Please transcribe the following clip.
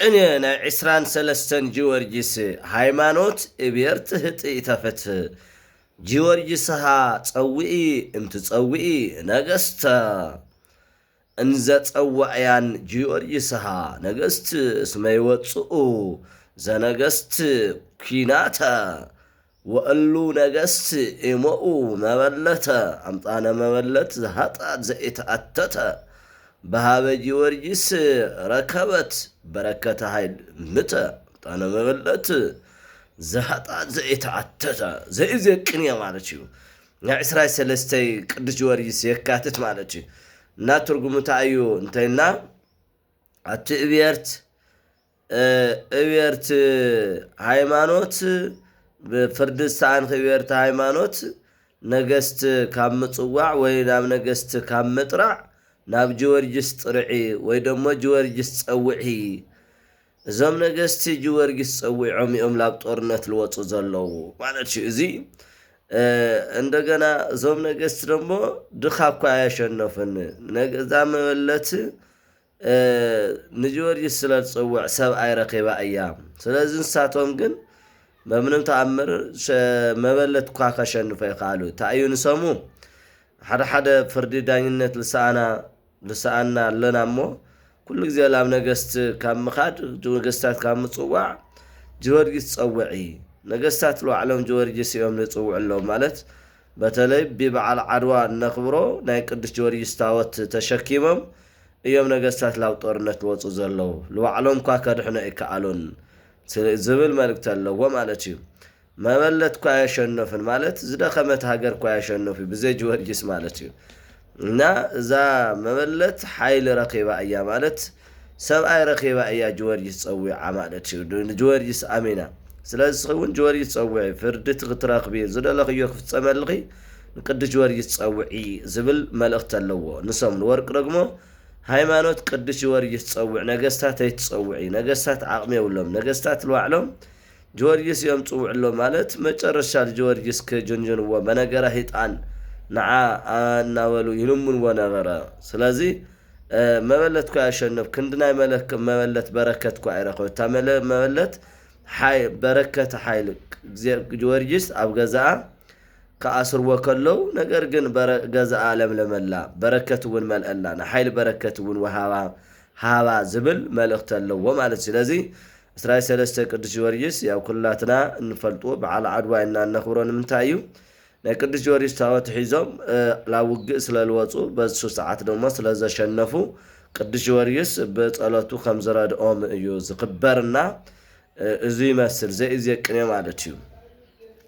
ቅኔ ናይ ዕስራን ሰለስተን ጊዮርጊስ። ሃይማኖት እቤርት ህጥኢተ ፍትህ። ጊዮርጊስሃ ጸውኢ እምትጸውኢ ነገስተ። እንዘ ጸዋዕያን ጊዮርጊስሃ ነገስት እስመ ይወጽኡ ዘነገስት ኲናተ። ወእሉ ነገስት ኢሞኡ መበለተ። ኣምጣነ መበለት ዘሃጣት ዘኢተኣተተ። በሃበ ጊዮርጊስ ረከበት በረከተ ኃይል ምተ። ኣምጣነ መበለት ዘሃጣት ዘኢተኣተተ። ዘኢዜቅንየ ማለት እዩ። ናይ ዕስራይ ሰለስተይ ቅዱስ ጊዮርጊስ የካትት ማለት እዩ። እና ትርጉሙ እንታይ እዩ እንተይልና፣ ኣቲ እብየርት፣ እ፣ እብየርት ሃይማኖት፣ ብፍርዲ ዝሰኣንኺ እብየርት ሃይማኖት፣ ነገስት ካብ ምጽዋዕ ወይ ናብ ነገስት ካብ ምጥራዕ፣ ናብ ጊዮርጊስ ጥርዒ ወይ ደሞ ጊዮርጊስ ጸውዒ። እዞም ነገስቲ ጊዮርጊስ ጸዊዖም እዮም ላብ ጦርነት ልወጹ ዘለዉ ማለት እዩ። እዚ፣ እ፣ እንደገና እዞም ነገስቲ ደሞ ድኻ እኳ ኣየሸነፉን። ነገ-፣ እዛ መበለት፣ እ፣ ንጊዮርጊስ ስለ ዝጽውዕ ሰብኣይ ረኺባ እያ። ስለዚ ንሳቶም ግን በምንም ተኣምር ሸ-፣ መበለት እኳ ከሸንፎ ይኸኣሉ። እንታይ እዩ ንሰሙ? ሓደ ሓደ ፍርዲ ዳኝነት ልሰኣና፣ ልሰኣና ኣለና እሞ፣ ኩሉ ግዜ ላብ ነገስት ካብ ምኻድ፣ ነገስታት ካብ ምጽዋዕ፣ ጊዮርጊስ ጸውዒ። ነገስታት ልባዕሎም ጊዮርጊስ እዮም ዝጽውዑ ኣለዉ ማለት፣ በተለይ ብበዓል ዓድዋ እነኽብሮ ናይ ቅዱስ ጊዮርጊስ ታወት ተሸኪሞም እዮም ነገስታት ላብ ጦርነት ዝወጹ ዘለዉ። ልባዕሎም እኳ ከድሕኖ ኣይከኣሉን ስለ-፣ ዝብል መልእክቲ ኣለዎ ማለት እዩ። መበለት እኳ ኣየሸነፉን ማለት ዝደኸመት ሃገር እኳ ኣየሸነፉ ብዘይ ጊዮርጊስ ማለት እዩ። እና እዛ መበለት ሓይሊ ረኺባ እያ ማለት ሰብኣይ ረኺባ እያ ጊዮርጊስ ጸዊዓ ማለት እዩ። ንጊዮርጊስ ኣሚና። ስለዚ ንስኺ እውን ጊዮርጊስ ጸውዒ፣ ፍርዲ ክትረኽቢ፣ ዝደለኽዮ ክፍጸመልኺ ንቅዱስ ጊዮርጊስ ጸውዒ ዝብል መልእኽቲ ኣለዎ። ንሶም ንወርቂ ደግሞ ሃይማኖት ቅዱስ ጊዮርጊስ ጸውዕ፣ ነገስታት ኣይትጸውዒ፣ ነገስታት ዓቕሚ የብሎም፣ ነገስታት ልባዕሎም ጊዮርጊስ እዮም ጽውዕሎም ማለት መጨረሻ ጊዮርጊስ ክጅንጅንዎ በነገረ ሂጣን ንዓ እናበሉ ይልምንዎ ነበረ። ስለዚ፣ እ፣ መበለት እኳ ያሸንፍ ክንዲ ናይ መለክ-፣ መበለት በረከት እኳ ኣይረኸቡ። እታ መለ-፣ መበለት ሓይ-፣ በረከት ሓይል ግዜ-፣ ጊዮርጊስ ኣብ ገዛኣ ክኣስርዎ ከለዉ፣ ነገር ግን በረ-፣ ገዛኣ ለምለመላ፣ በረከት እውን መልአላ፣ ንሓይሊ በረከት እውን ወሃባ፣ ሃባ ዝብል መልእኽቲ ኣለዎ ማለት እዩ። ስለዚ፣ ዕስራይ ሰለስተ ቅዱስ ጊዮርጊስ፣ ያው ኩላትና እንፈልጦ በዓል ዓድዋ ኢና እነኽብሮ ንምንታይ እዩ? ናይ ቅዱስ ጊዮርጊስ ታቦት ሒዞም፣ እ፣ ላብ ውግእ ስለ ዝወፁ፣ በሱ ሰዓት ደሞ ስለ ዘሸነፉ፣ ቅዱስ ጊዮርጊስ ብጸሎቱ ከም ዝረድኦም እዩ ዝኽበርና፣ እ፣ እዚ ይመስል፣ ዘኢዜቅኔ ማለት እዩ።